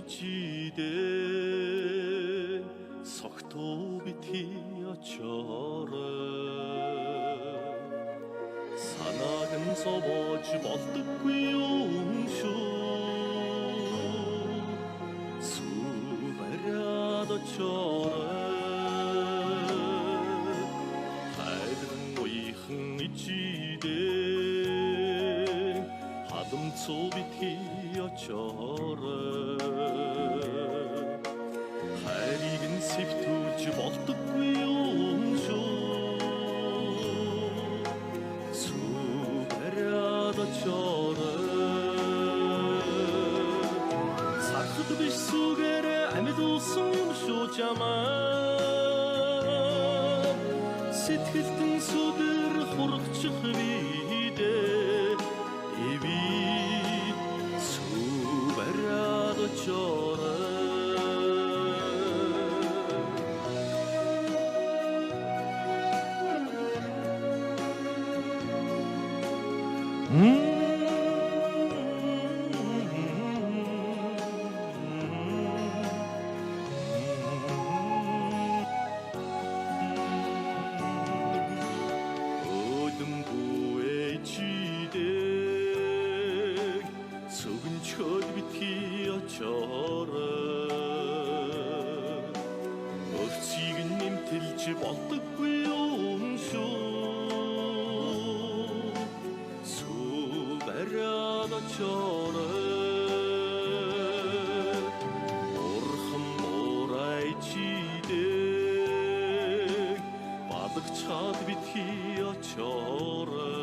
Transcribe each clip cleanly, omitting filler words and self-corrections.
Ичидээ согтуу битгий очоорой. Санааг нь зовоож болдоггүй юм шүү. Сүү бариад очоорой. Хайран уйхан ичидээ халамцуу битгий очоорой. Хайрыг нь сэвтүүлж болдоггүй юм шүү. Сүү бариад очоорой. Сархад биш сүгээр амьдуулсан юм шүү чамаа. Сэтгэлдэн сүдэр хургчих бидээ. Эви сүү бариад очоорой. Өдөмбү чидэг сүгэнчхөд битгий очоорой. Өвцгийг нь нэмтэлж болдоггүй юм шүү. Сүү бариад очоорой. Урхан буурай чидэг балгачаад битгий очоорой.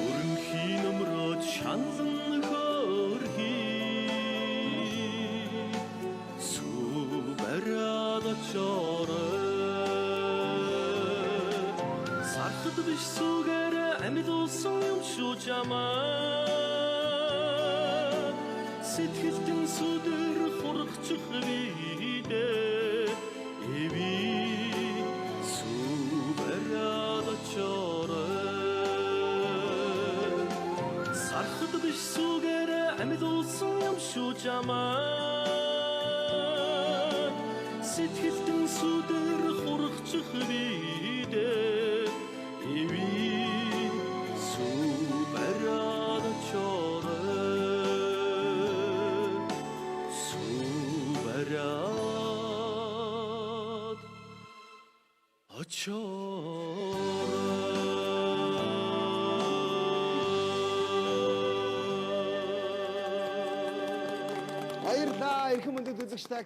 Өрнхийн өмрөөд шаналн хөрхий. Сүү бариад очоорой. Сархад биш сүгээр амьдуулсан юм шүү чамаа. Сэтгэлдэн сүдэр хургчих бидээ. Эви сүү бариад очоорой. Сархад биш сүгээр амьдуулсан юм шүү чамаа. Сэтгэлдэн сүдэр хургчих бидээ. Эви сүү бариад очоорой. Сүү бариад очоорой. Баярлалаа. Эрхэм мөндөд үзэгчдээ.